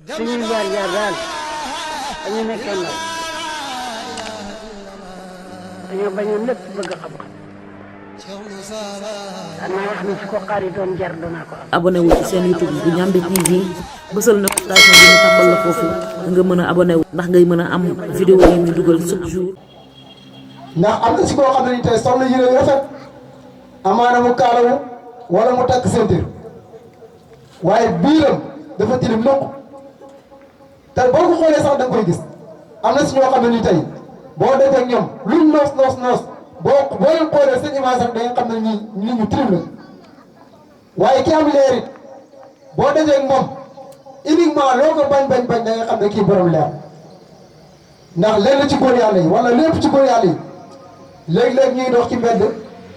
suñuy jaar-jaar daal dañu nekkee ndaw dañoo bañoon lépp bëgg xam-xam danaa wax ni su ko xaar yi doon jar danaa ko am. abonné wu ci seen YouTube bu Ndiamé TV bësal notification bi ñu tàmbal la foofu nga mën a abonné wu ndax ngay mën a am vidéo yi ñu dugal chaque jour. ndax am na si koo xam ne ni tey sol na yére yu rafet amaana mu kaalawu wala mu takk ceinture waaye biiram dafa tilim nokk te boo ko xoolee sax da nga koy gis am na si ñoo xam ne ni tey boo defee ak ñoom luñ noos boo leen xoolee seen image rek da nga xam ne ñii ñu tilim la waaye ki am leer it boo defee ak moom uniquement loo ko bañ da nga xam ne kii borom leer ndax lenn ci góor yàlla yi wala lépp ci góor yàlla yi léeg-léeg ñuy dox ci mbedd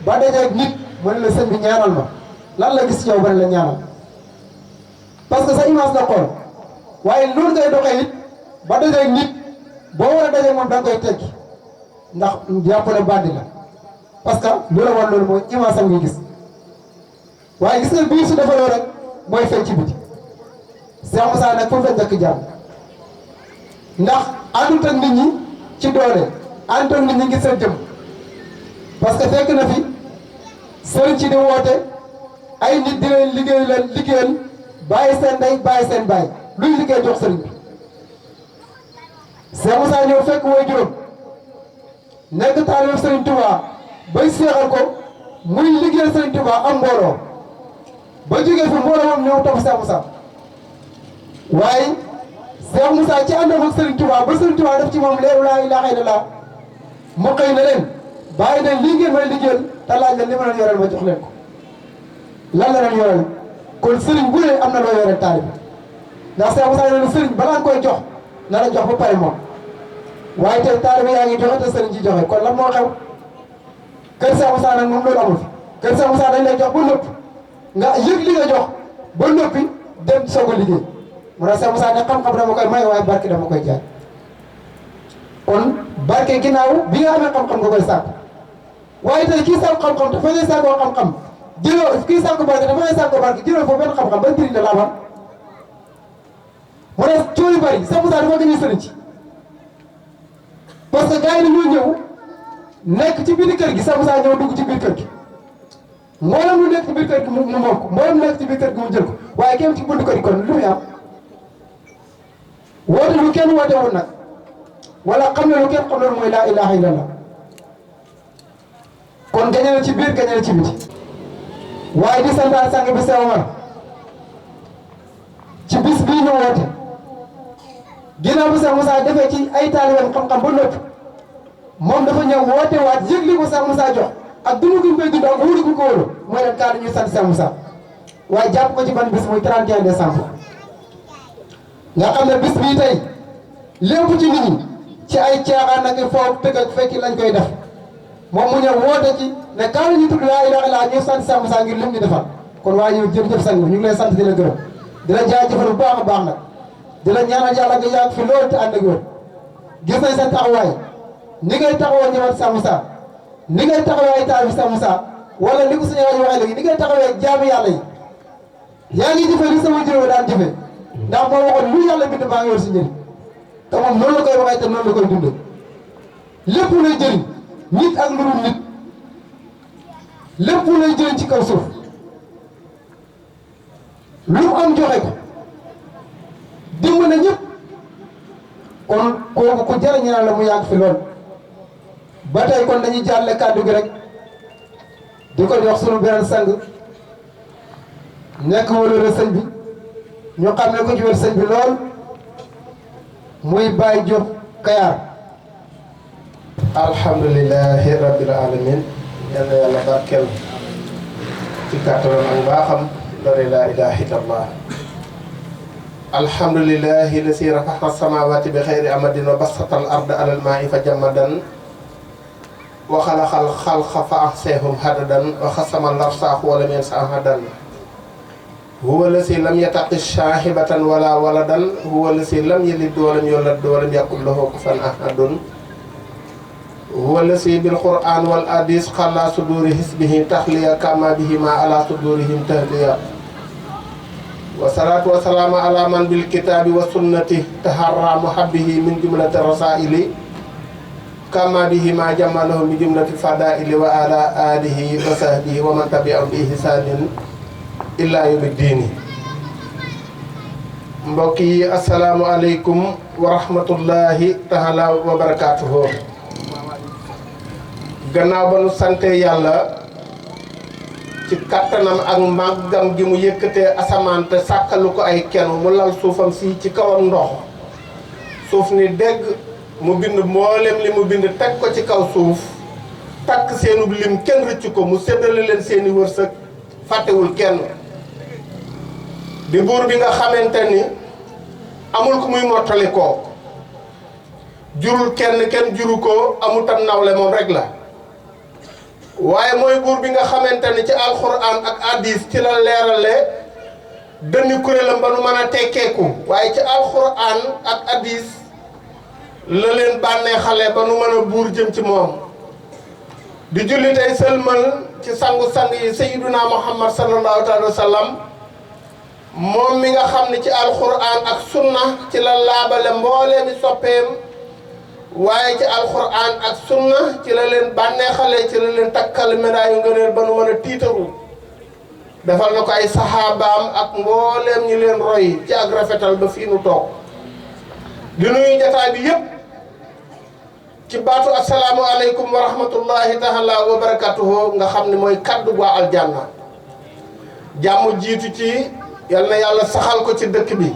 ba dajeeg nit mu ne la sëñ bi ñaanal ma lan la gis ci yow ba ne la ñaanal parce que sa image la xool waaye loolu ngay doxee it ba dajeeg nit boo war a dajeeg moom da nga koy tekki ndax jàppale bandi la parce que lu la war loolu mooy image am ngay gis waaye gis nga biir su defaloo rek mooy feeñ ci biti Cheikh Moussa nag foofu la njëkk jàmm ndax àndut ak nit ñi ci doole àndut ak nit ñi ngi seen jëm parce que fekk na fi sëriñ ci di woote ay nit di leen liggéeyal bàyyi seen ndey bàyyi seen bàyyi luy liggéey jox sëriñ bi Cheikh Moussa ñëw fekk way juróom nekk taalibe sëriñ Touba bay seexal ko muy liggéeyal sëriñ Touba am mbooloo ba jógee fi mbooloo moom ñëw topp Cheikh Moussa waaye Cheikh Moussa ci àndam ak sëriñ Touba ba sëriñ Touba def ci moom leeru laa ilaaha illallaah mu xëy na leen bàyyi leen lii ngeen may liggéeyal te laaj leen li ma leen yoreel ma jox leen ko lan la leen yoreel kon sëriñ bu ne am na loo yoreel taalibe ndax Cheikh Moussa ne sëriñ balaa nga koy jox na la jox ba pare moom waaye tey taalibe yaa ngi joxe te sëriñ ci joxe kon lan moo xew kër Cheikh Moussa nag moom loolu amul fi kër Cheikh Moussa dañ lay jox ba noppi nga yëg li nga jox ba noppi dem soog a liggéey mu ne Cheikh Moussa ne xam-xam dama koy may waaye barke dama koy jaay kon barke ginnaaw bi nga amee xam-xam nga koy sàkk waaye tey kii sàkk xam-xam dafa ngay sàkkoo xam-xam jëloo kii sàkk barke dafa ngay sàkkoo barke jëloo foofu benn xam-xam ban njëriñ la la amal mu ne coow yu bari Cheikh Moussa dafa gën a sëriñ ci parce que gars yi dañoo ñëw nekk ci biir kër gi Cheikh Moussa ñëw dugg ci biir kër gi mboolem lu nekk ci biir kër gi mu moom ko mboolem lu nekk ci biir kër gi mu jël ko waaye kenn ci buntu kër gi kon lu muy am woote lu kenn wootewul nag wala xam ne lu kenn xam ne mooy laa ilaha illallah kon gañe na ci biir gañe na ci biti waaye di santaat sang bi Cheikh Omar ci bis bii ñu woote ginnaaw bi Cheikh Moussa defee ci ay taalibeem xam-xam ba noppi moom dafa ñëw woote waat yëg li ko Cheikh Moussa jox ak dund gi ñu koy dund ak wóoru gi ko wóoru mooy leen kaa dañuy sant Cheikh Moussa waaye jàpp ko ci ban bis muy 31 décembre nga xam ne bis bii tey lépp ci nit ñi ci ay caaxaan ak foofu tëgg ak fekki lañ koy def moom mu ñëw woote ci ne kaa ñu tudd laa ilaaha illallaah ñu sant Cheikh Moussa ngir lim ñu defal kon waaye yow jërëjëf sang ñu ngi lay sant di la gërëm di la jaajëfal bu baax a baax nag di la ñaanal yàlla nga yàgg fi loolu te ànd ak wér gis nañ seen taxawaay ni ngay taxawoo ñëwaat Cheikh Moussa ni ngay taxawee ay taal bi Cheikh Moussa wala ni ko suñu rajo waxee léegi ni ngay taxawee jaamu yàlla yi yaa ngi jëfee li sama juróom daan jëfee ndax moo waxoon lu yàlla bind baa ngi yor si njëriñ te moom noonu la koy waxee te noonu la koy dundee lépp lay jëriñ nit ak lu dul nit lépp lay jëriñ ci kaw suuf lu mu am joxe ko dimbali na ñëpp kon kooku ku jërë ñu naan la mu yàgg fi lool ba tey kon dañuy jàlle kàddu gi rek di ko jox sunu beneen sang nekk wala sëñ bi ñu xam ne ko ci wér sëñ bi lool muy Baye Diop Kayar. alhamdulilahi rabbil alamin yal na yàlla barkeel ci kàttanam ak mbaaxam doole laa ilaha illallah alhamdulilahi la si rafaxa samawati bi xayri amadin wa basatal arda alal maa i fa jamadan wa xalaxal xalqa fa ahsahum hadadan wa xasamal larsaax wala meen sa hadan huwa la si lam yataqi shaahibatan wala waladan huwa la si lam yalid walam yulad walam yakun lahu kufuwan ahadun huwa la si bil quran wal hadis xala suduri hisbihi taxliya kama bihima ala sudurihim tahliya والصلاة والسلام على من بالكتاب والسنة تحرى محبه من جملة الرسائل كما به ما جمله من جملة الفضائل وعلى آله وصحبه ومن تبعهم بإحسان إلا يوم الدين. mbokki assalaamu aleykum wa rahmatullahi taala wa barakaatuhu. gannaaw ba nu sante yàlla ci kattanam ak màggam gi mu yëkkatee asamaan te sàkkalu ko ay kenn mu lal suufam si ci kawam ndox suuf ni dégg mu bind mboolem li mu bind teg ko ci kaw suuf takk seenub lim kenn rëccu ko mu séddale leen seeni wërsëg fàttewul kenn di buur bi nga xamante ni amul ku muy mottali ko jurul kenn juru ko amutam nawle moom rek la waaye mooy buur bi nga xamante ni ci alxuraan ak hadis ci la leerale dënni kuréelam ba nu mën a tekkeeku waaye ci alxuraan ak hadis la leen bànnee xale ba nu mën a buur jëm ci moom di julli tey sëlmal ci sangu-sang yi sayyiduna muhammad sallallahu alayhi wa sallam moom mi nga xam ne ci alxuraan ak sunna ci la laabale mbooleemi soppeem waaye ci alxuraan ak sunna ci la leen bànneexale ci la leen takkal médaille ngëneel ba nu mën a tiitaru defal na ko ay saxaabaam ak mbooleem ñi leen roy ci ak rafetal ba fii nu toog di nuyu jataay bi yépp ci baatu assalaamu aleykum wa rahmatullahi taala wa barakatuhu nga xam ne mooy kaddu waa aljanna jàmm jiitu ci yal na yàlla saxal ko ci dëkk bi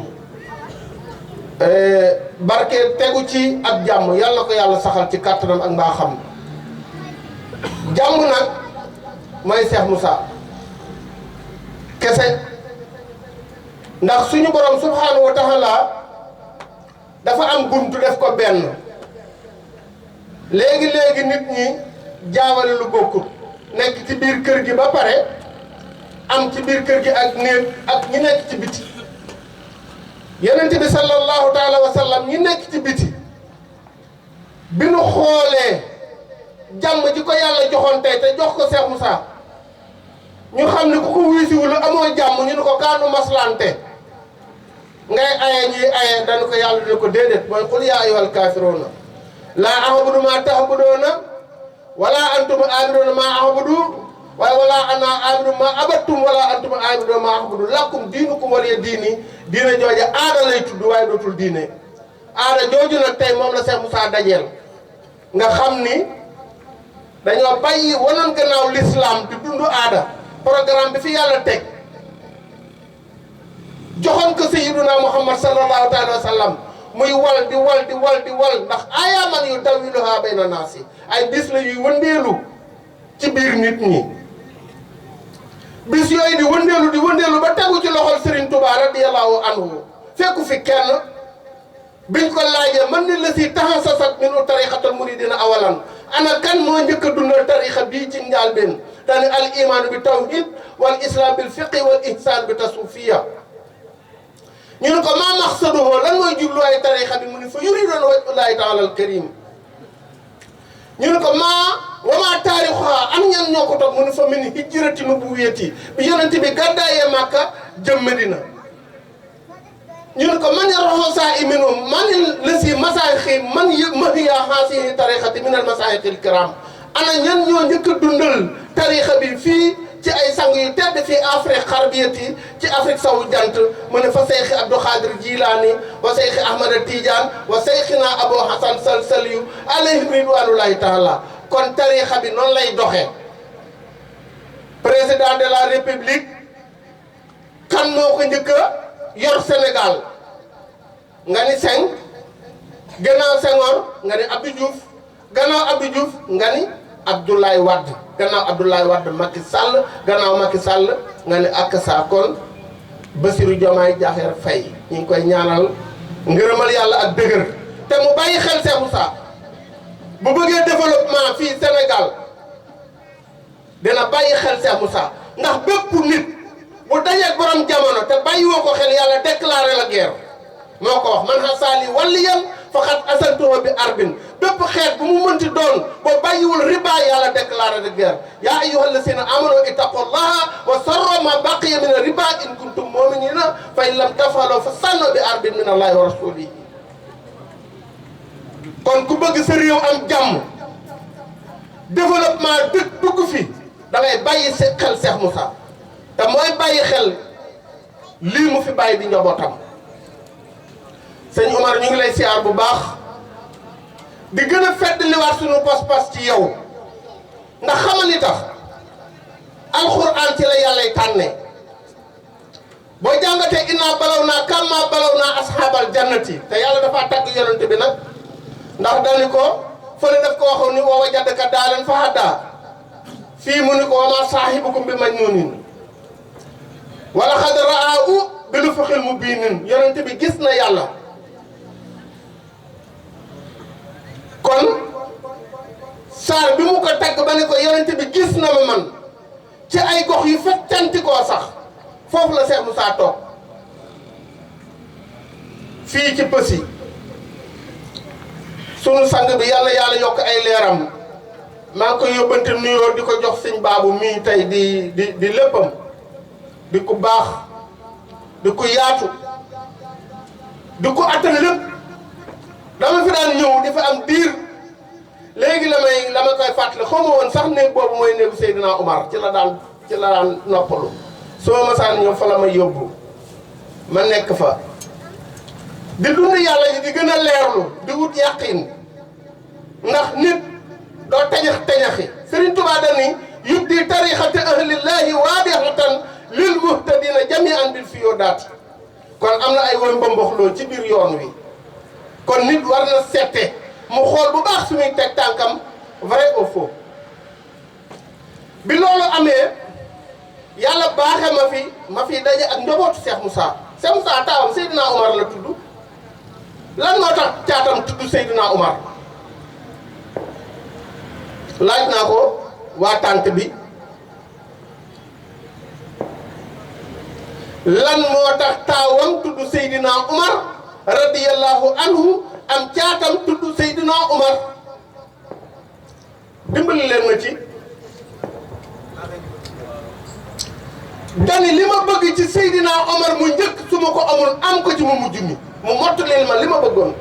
barke tegu ci ak jàmm yàlla ko yàlla saxal ci kàttanam ak mbaaxam jàmm nag mooy Cheikh Moussa kese ndax suñu borom subhanahu wa taala dafa am buntu def ko benn léegi nit ñi jaawale lu bokkut nekk ci biir kër gi ba pare am ci biir kër gi ak néeg ak ñi nekk ci biti yonent bi sallallahu taala wa sallam ñi nekk ci biti bi nu xoolee jàmm ji ko yàlla joxoon tey te jox ko Cheikh Moussa ñu xam ne ku ko wuysiwul amoo jàmm ñu ne ko kaanu maslante ngay aye ñuy aye dañu ko yàlla dina ko déedéet mooy qul yaa ayyuhal kaafiruuna laa a'budu maa ta'buduuna wala antum aabiduuna maa a'budu waaye wala ana aabidu maa abattum wala antum aabiduuna maa a'budu lakum diinukum waliya diini diine jooja aada lay tudd waaye dootul diine aada jooju nag tey moom la Cheikh Moussa dajeel nga xam ni dañoo bàyyi wanoon gannaaw l'islam di dund aada programme bi fi yàlla teg joxoon ko sayyiduna Muhammad sallallahu alayhi wa sallam muy wal di wal ndax ayaaman yu dawiluha bayna naasi ay bis la yuy wëndeelu ci biir nit ñi bis yooyu di wëndeelu ba tegu ci loxol Serigne Touba radiyallahu anhu fekku fi kenn biñ ko laajee man ni la si taxasasat minu tariqatul muridina awalan ana kan moo njëkk a dundal tariqa bii ci njàlbéen tani al iman bi tawhid wal islam bil fiqi wal ihsan bi tasufiya ñu ne ko maa maqsaduhu lan mooy jubluwaay tariqa bi mu ni fa yuriduna wajhullahi taala al karim ñu ne ko wamaa taarixuha am ñan ñoo ko toog mu ni fa min hijrati nubuwwati bi yonent bi gàddaayee Màkka jëm Medina ñu ne ko man yaroo saa iminum man la si masaayixi man mahiya haasihi tariqati min al masaayixil kiram ana ñan ñoo njëkk a dundal tariqa bi fii ci ay sang yu tedd fii Afrique xarbiyati ci Afrique sowu jant mu ne fa Seyxi Abdou Khadir Jilaani wa Seyxi Ahmada Tidiane wa Seyxina Abou Hassan Salsaliyu alayhim ridwanullahi taala kon tariqa bi noonu lay doxee président de la république kan moo ko njëkk a yor Sénégal nga ni Senghor gannaaw Senghor nga ni Abdou Diouf gannaaw Abdou Diouf nga ni Abdoulaye Wade gannaaw Abdoulaye Wade Macky Sall gannaaw Macky Sall nga ni ak saa kon Bassirou Diomaye Diakhar Faye ñu ngi koy ñaanal ngërëmal yàlla ak dëgër te mu bàyyi xel Cheikh Moussa bu bëggee développement fii Sénégal dina bàyyi xel Cheikh Moussa ndax bépp nit bu dajeeg borom jamono te bàyyiwoo ko xel yàlla déclaré la guerre moo ko wax man xasaali waliyan faqat asantuhu bi arbin bépp xeet bu mu mënti doon boo bàyyiwul riba yàlla déclaré de guerre yaa ayyuhal lazina amanu ittaqullaha wa sarru ma baqiya min riba in kuntum mu'minina fa in lam tafalu fa sannu bi ardin min allahi wa rasulihi kon ku bëgg sa réew am jàmm développement dugg fi da ngay bàyyi xel Cheikh Moussa te mooy bàyyi xel lii mu fi bàyyi di njabootam sëñ Omar ñu ngi lay siyaar bu baax di gën a fedd liwaat suñu pas-pas ci yow ndax xamal li tax alxuraan ci la yàllay tànne boo jàngatee innaa balaw naa kammaa balaw naa asxaabal jannati te yàlla dafa tàgg yonent bi nag ndax dani ko fële daf ko waxoon ni wa wajadaka daalan fa haddaa fii mu ni ko wa maa saahibukum bi majnuunin wala xad ra'aahu bil ufuqil mubiin yonent bi gis na yàlla kon saar bi mu ko tagg ba ne ko yonent bi gis na ma man ci ay gox yu fekkanti koo sax foofu la Cheikh Moussa toog fii ci Pësi sunu sang bi yàlla yokk ay leeram maa ngi koy yóbbante nuyoo di ko jox sëñ baabu mii tey di léppam di ku baax di ku yaatu di ku attan lépp dama fi daan ñëw di fa am diir léegi la ma koy fàttali xaw ma woon sax néeg boobu mooy néegu Seydina Omar ci la daan noppalu soo ma saan ñëw fa la may yóbbu ma nekk fa di dund yàlla yi di gën a leerlu di wut yàqin ndax nit doo tañaxi Serigne Touba dani yubdi tarixati ahlillahi waadihatan lil muhtadina jami'an bil fiyodaati kon am na ay woy mbamboxloo ci biir yoon wi kon nit war na seete mu xool bu baax suñuy teg tànkam vrai ou faux bi loolu amee yàlla baaxe ma fi daje ak njabootu Cheikh Moussa taawam Seydina Omar la tudd lan moo tax caatam tudd Seydina Omar laaj naa ko waa tànt bi lan moo tax taawam tudd Seydina Omar radiyallahu anhu am caatam tudd Seydina Omar dimbali leen ma ci dani li ma bëgg ci Seydina Omar mu njëkk su ma ko amul am ko ci mu mujj mi mu mottu leen ma li ma bëggoon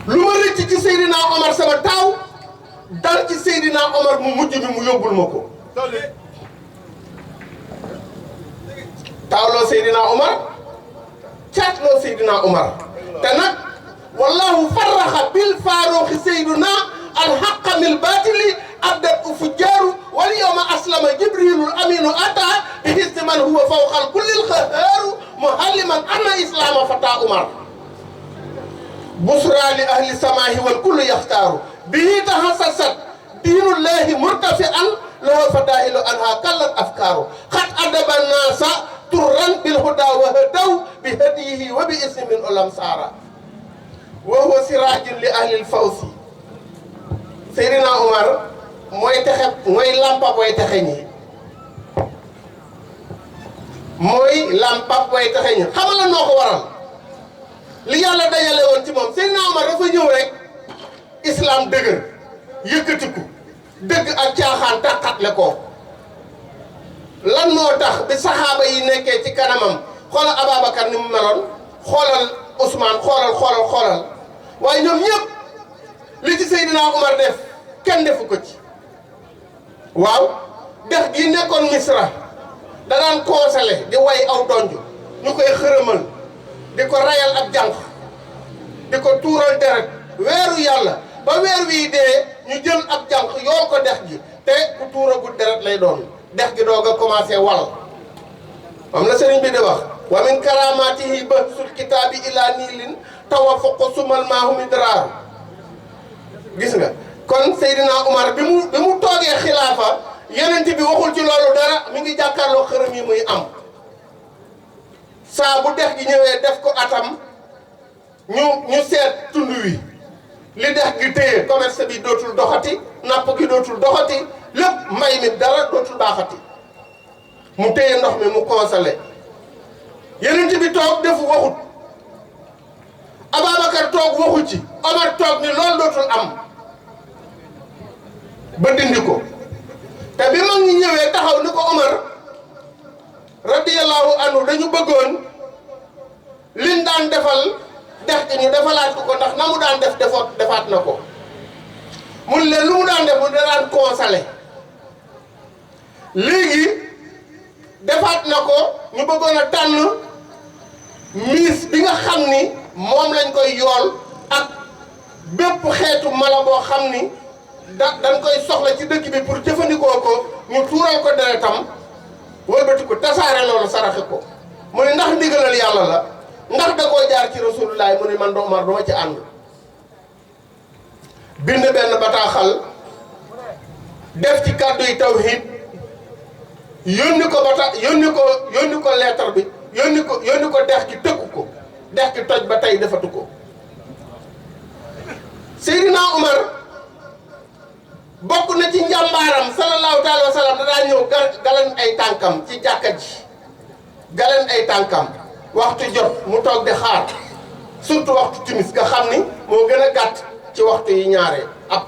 lu ma rëcc ci Seydina Omar sama taaw dal ci Seydina Omar mu mujj mi mu yóbbul ma ko taawloo Seydina Omar caatloo Seydina Omar te nag wallahu farraxa bil faaruqi Seydina alxaqa mil baatili abdat u fujjaaru wal yawma aslama jibrilul aminu ata bi hisni man huwa fawqal kullil xahaaru muhalliman anna islaama fata Omar busra li ahli samaahi wal kullu yaxtaaru bihi tahassasat diinullahi murtafi'an lahu fadailu anha kallat afkaaru xat adaba naasa turran bil huda wa hadaw bi hadiyihi wa bi ismi min ulam saara wa huwa siraajun li ahlil fawsi Seydina Omar mooy lampa booy texe ñi xamal la noo ko waral li yàlla dajale woon ci moom Seydina Omar dafa ñëw rek islam dëgër yëkkatiku dëgg ak caaxaan tàqatle ko lan moo tax bi saxaaba yi nekkee ci kanamam xoolal Ababacar ni mu meloon xoolal Ousmane xoolal waaye ñoom ñëpp li ci Seydina Omar def kenn defu ko ci waaw dex gi nekkoon Misra da daan conseillé di way aw donj ñu koy xërëmal di ko rayal ab jànq di ko tuural deret weeru yàlla ba weer wii dee ñu jël ab jànq yoo ko dex gi te ku tuuragul deret lay doon dex gi doog a commencé wal am na sëriñ bi di wax wa min karamatihi bahsul kitaabi ila niilin tawafuqu sumal maahumi draaru gis nga kon Seydina Omar bi mu toogee xilaafa yenent bi waxul ci loolu dara mi ngi jàkkaarloo xërëm yi muy am saa bu dex gi ñëwee def ko atam ñu seet tund wi li dex gi téye commerce bi dootul doxati napp gi dootul doxati lépp mbay mi dara dootul baaxati mu téye ndox mi mu consolé yeneen bi toog defu waxut Ababacar toog waxu ci Omar toog ni loolu dootul am ba dindi ko te bi mag ñi ñëwee taxaw ni ko Omar radiyallahu anhu dañu bëggoon liñ daan defal dex gi ñu defalaat ko ndax na mu daan def defaat na ko mun leen lu mu daan def mu daan consolé léegi defaat na ko ñu bëggoon a tànn miis bi nga xam ni moom lañ koy yool ak bépp xeetu mala boo xam ni dañ koy soxla ci dëkk bi pour jëfandikoo ko ñu tuural ko deretam wëlbati ko tasaare loolu saraxe ko mu ne ndax ndigalal yàlla la ndax da koo jaar ci rasulullah mu ne man Omar duma ci ànd bind benn bataaxal def ci kàddu yi tawhid yónni ko lettre bi yónni ko dex gi tëkku ko dex gi toj ba tey defatu ko Seydina Omar bokk na ci njàmbaaram sallallahu taala wa sallam da daa ñëw galan ay tànkam ci jàkka ji galan ay tànkam waxtu jot mu toog di xaar surtout waxtu timis nga xam ni moo gën a gàtt ci waxtu yi ñaare ab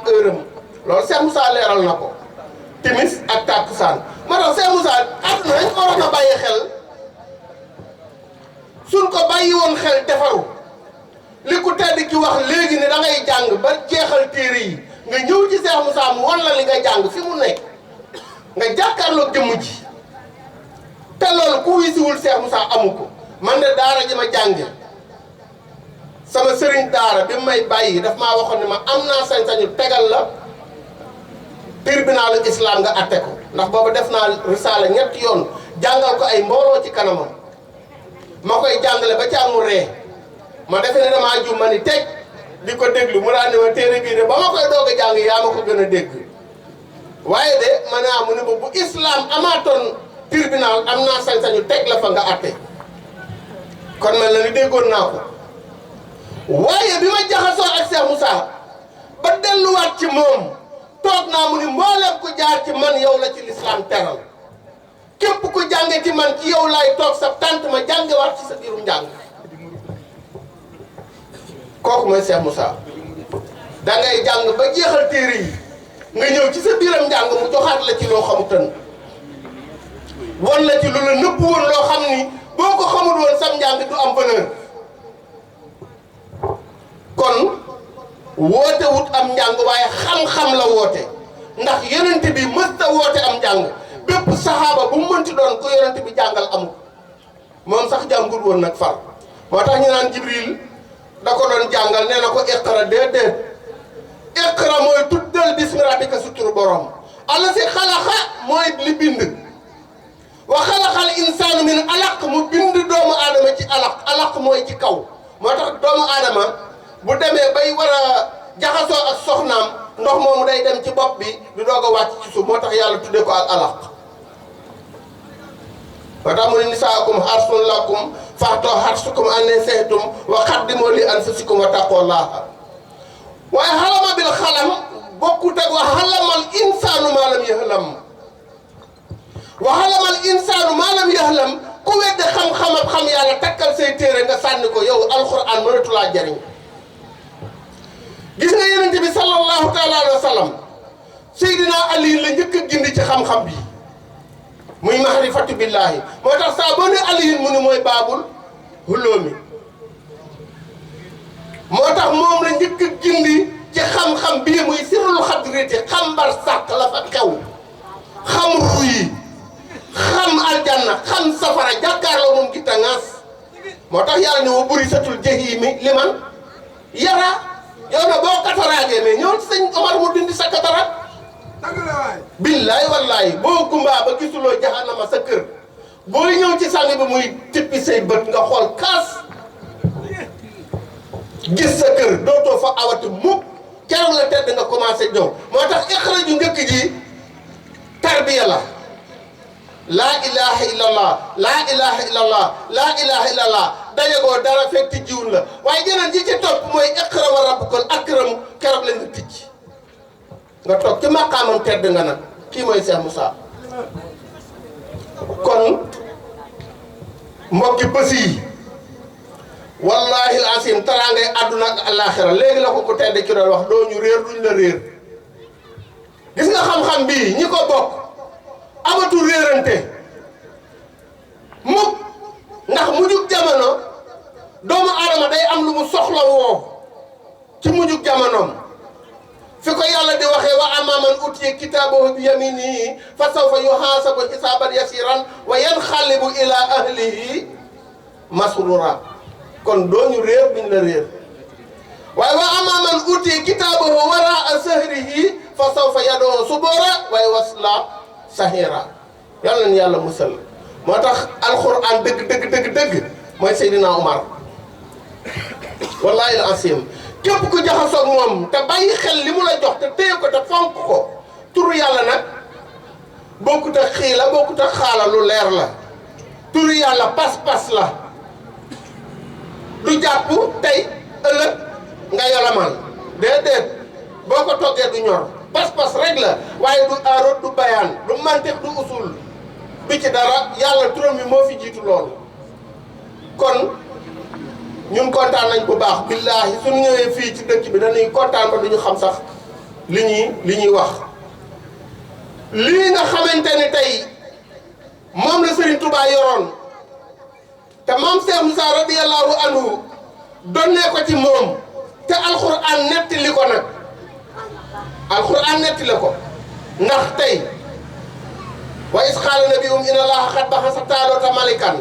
heure am loolu Cheikh Moussa leeral na ko timis ak tàkkusaan ma tax Cheikh Moussa àdduna dañ ko waroon a bàyyi xel suñ ko bàyyi woon xel defaru li ku tedd ki wax léegi ne da ngay jàng ba jeexal téere yi nga ñëw ci Cheikh Moussa mu wan la li nga jàng fi mu nekk nga jàkkaarloog jëmm ji te loolu ku wisiwul Cheikh Moussa amu ko man de daara ji ma jànge sama sëriñ daara bi may bàyyi daf maa waxoon ne ma am naa sañ-sañu tegal la tribunalu islam nga atte ko ndax boobu def naa risaala ñetti yoon jàngal ko ay mbooloo ci kanamam ma koy jàngale ba ci amul ree ma defe ne damaa jum ma ni teg di ko déglu mu daan ne ma téere bii de ba ma koy doog a jàng yaa ma ko gën a dégg waaye de ma ne mu ne ma bu islam amaatoon tribunal am naa sañ-sañu teg la fa nga atte kon mel na ni déggoon naa ko waaye bi ma jaxasoo ak Cheikh Moussa ba delluwaat ci moom toog naa mu ni mboolem ku jaar ci man yow la ci l'islam teral képp ku jànge ci man ci yow laay toog sa tànt ma jàngewaat ci sa biirum njàng kooku mooy Cheikh Moussa da ngay jàng ba jeexal téere yi nga ñëw ci sa biiram njàng mu joxaat la ci loo xamutan won la ci lu la nëpp woon loo xam ni boo ko xamul woon sam njàng du am valeur kon woote wut am njàng waaye xam-xam la woote ndax yonent bi mësta woote am njàng bépp saxaaba bu mu mënti doon ko yonent bi jàngal amul moom sax jàngul woon nag far moo tax ñu naan Jibril da ko doon jàngal nee na ko iqra déedéet iqra mooy tuddal bismi rabbika suturu borom alla si xalaqa mooy li bind wa xalaqal insaanu min alaq mu bind doomu aadama ci alaq mooy ci kaw moo tax doomu aadama bu demee bay war a jaxasoo ak soxnaam ndox moomu day dem ci bopp bi du doog a wàcc ci suuf moo tax yàlla tuddee ko ak alaq moo tax mu ne nisaakum harsun lakum fahtoo harsukum annaa shi'tum wa qaddimoo li anfusikum wa taqullaaha waaye xalama bil xalam bokkut ak wa xalamal insaanu maa lam yahlam wa xalamal insaanu maa lam yahlam ku wedde xam-xamab xam yàlla takkal say téere nga sànni ko yow alxuraan mënatulaa jariñ gis nga yonent bi sallallahu taala alayhi wa sallam Seydina Ali la njëkk a gindi ci xam-xam bi muy mahrifatu billahi moo tax saa boo ne aliyin mu ni mooy baabul huloomi moo tax moom la njëkk a gindi ci xam-xam bii muy sirrul xadriti xam bar sàq la fa xew xam ruu yi xam aljanna xam safara jàkkaarloo moom gi tangaas moo tax yàlla ne wa buri satul jahimi liman yara yow na boo kataraagee mais ñëw ci sëñ Omar mu dindi sa kataraat billaay wallaay boo gumbaa ba gisuloo jahannama sa kër booy ñëw ci sànni bi muy tippi say bët nga xool kaas gis sa kër dootoo fa awati mukk keroog la tedd nga commencé ñëw moo tax iqra ju njëkk ji tarbiya la laa ilaha illallah laa ilaha illallah laa ilaha illallah dajagoo dara fekk tijjiwul la waaye jeneen ji ci topp mooy iqra wa rabbukal akram keroog la nga tijj nga toog ci maqaamam tedd nga nag kii mooy Cheikh Moussa kon mbokki bés yi wallahi al-asim taraangay àdduna ak àllaaxira léegi la ko ku tedd ki doon wax doo ñu réer duñ la réer gis nga xam-xam bii ñi ko bokk amatul réerante mukk ndax mujjug jamono doomu aadama day am lu mu soxla woo ci mujjug jamonoom fi ko yàlla di waxee wa ammaa man utiya kitaabahu bi yaminihi fa sawfa yuhaasabu hisaaban yasiran wa yanqalibu ila ahlihi masrura kon doo ñu réer duñ la réer waaye wa ammaa man utiya kitaabahu waraa sahrihi fa sawfa yad'u subura wa yasla sahira yàlla na yàlla musal moo tax alxuraan dëgg mooy Seydina Omar wallahi al-asim képp ku jaxasoog moom te bàyyi xel li mu la jox te téye ko te fonk ko turu yàlla nag bokkut ak xiila bokkut ak xaala lu leer la turu yàlla pas-pas la du jàpp tey ëllëg nga yolamal déedéet boo ko toggee du ñor pas-pas rek la waaye du aaroot du bayaan du mantiq du usul bi ci dara yàlla turam bi moo fi jiitu loolu kon ñun kontaan nañ bu baax billaahi suñu ñëwee fii ci dëkk bi dañuy kontaan ba duñu xam sax li ñuy wax lii nga xamante ni tey moom la Serigne Touba yoroon te maam Cheikh Moussa radiyallahu anhu donnee ko ci moom te alxuraan nettali ko nag alxuraan nettali ko ndax tey wa is qaala nabiyyuhum inna allaha qad ba'atha taaluuta malikan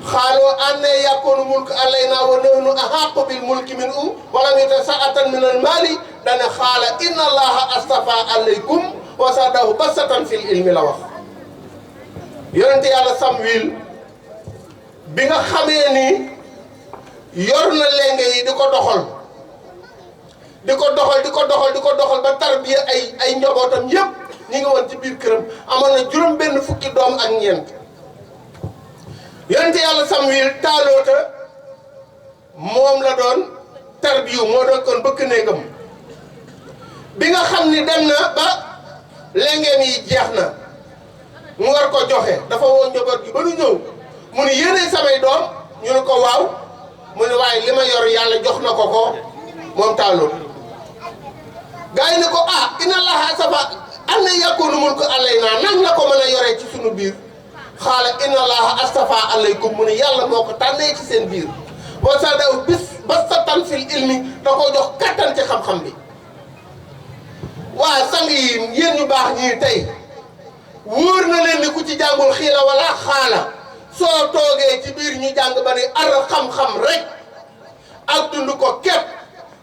xaaloo anna yakunu mulku alaynaa wa nahnu ahaqqu bil mulki minhu wa lam yu'ta sa'atan min al maali dana xaala inna allaha astafaa alaykum wa zaadahu basatan fil ilmi la wax yonente yàlla Samwil bi nga xamee ni yor na lenge yi di ko doxal ba tarbiya ay njabootam yépp ñi ngi woon ci biir këram amoon na juróom benn fukki doom ak ñeent yonente yàlla Samwil taaloota moom la doon tarbiyu moo doon kon bëkk néegam bi nga xam ni dem na ba lengeem yi jeex na mu war ko joxe dafa woo njaboot gi ba nu ñëw mu ni yéenay samay doom ñu ne ko waaw mu ne waaye li ma yor yàlla jox na ko moom taaloota gaa yi ne ko inna allaha safa anna yakunu mulku alaynaa nan la ko mën a yoree ci sunu biir xaala inna allaha astafa alaykum mu ne yàlla moo ko tànnee ci seen biir wa zaadahu basatan fil ilmi da ko jox kattan ci xam-xam bi waa sang yi yéen ñu baax ñii tey wóor na leen ni ku ci jàngul xiila wala xaala soo toogee ci biir ñu jàng ba ni ar xam-xam rek ak dund ko képp